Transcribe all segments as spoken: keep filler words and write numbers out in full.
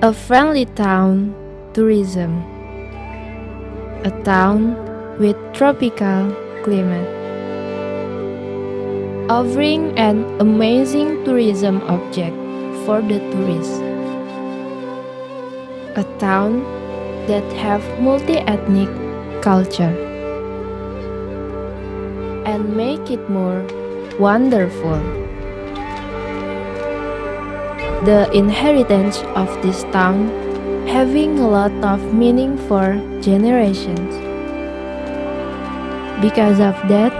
A friendly town, tourism. A town with tropical climate, offering an amazing tourism object for the tourists. A town that have multi-ethnic culture and make it more wonderful. The inheritance of this town having a lot of meaning for generations. Because of that,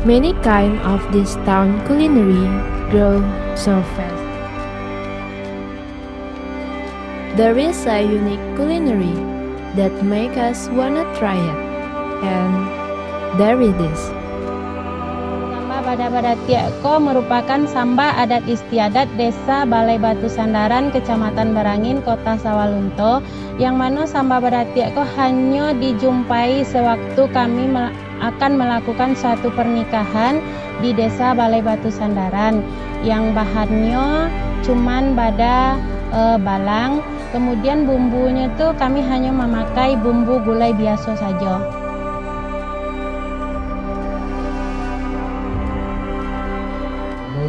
many kind of this town culinary grow so fast. There is a unique culinary that make us wanna try it. And there it is. Samba badak badatiak ko merupakan samba adat istiadat Desa Balai Batu Sandaran, Kecamatan Barangin, Kota Sawalunto, yang mano samba badatiak ko hanyo dijumpai sewaktu kami me-, akan melakukan suatu pernikahan di Desa Balai Batu Sandaran, yang bahannyo cuman bada, eh, balang. Kemudian bumbunyo tu kami hanyo mamakai bumbu gulai biaso sajo.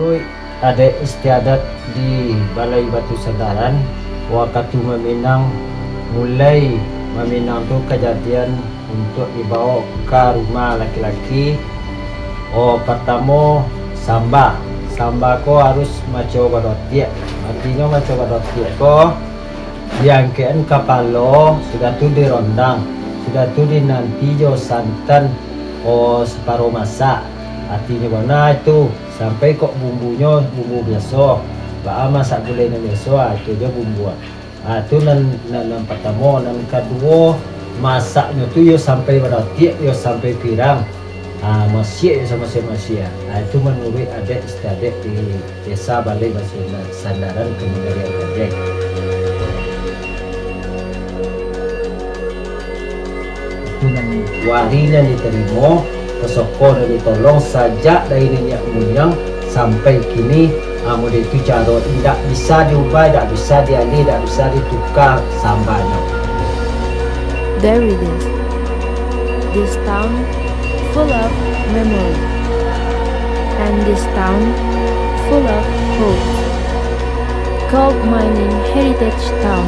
Manuruik adaik istiadat di Balai Batu Sandaran, wakatu maminang, mulai maminang tu kajadian untuak dibawok ka rumah laki-laki. Oh, partamo, samba. Samba ko harus maco badotiak. Artinyo maco badotiak ko, diangkekan kapalo, sudah tu dirondang, sudah tu dinanti jo santan, oh, saparo masak. Artinyo bana itu, sampai kok bumbunyo bumbu biaso. Baa masak gulai nan biaso, ah, itu jo bumbu. Ah, tu nan, nan, nan partamo. Nan kaduo, masaknyo tu yo sampai badotiak, yo sampai pirang. Ah, masiak yo samasiak-masiak. Ah, itu manuruik adaik istiadat di Desa Balai Batu Sandaran, Kabupaten Aceh. Itu nan warisan nan ditarimo, pusako nan ditolong sajak dari niniak muyang sampai kini, ah, model itu caro, indak bisa diubah, indak bisa dialih, indak bisa dituka sambanyo. There it is. This town full of memory. And this town full of hope. Gold mining heritage town.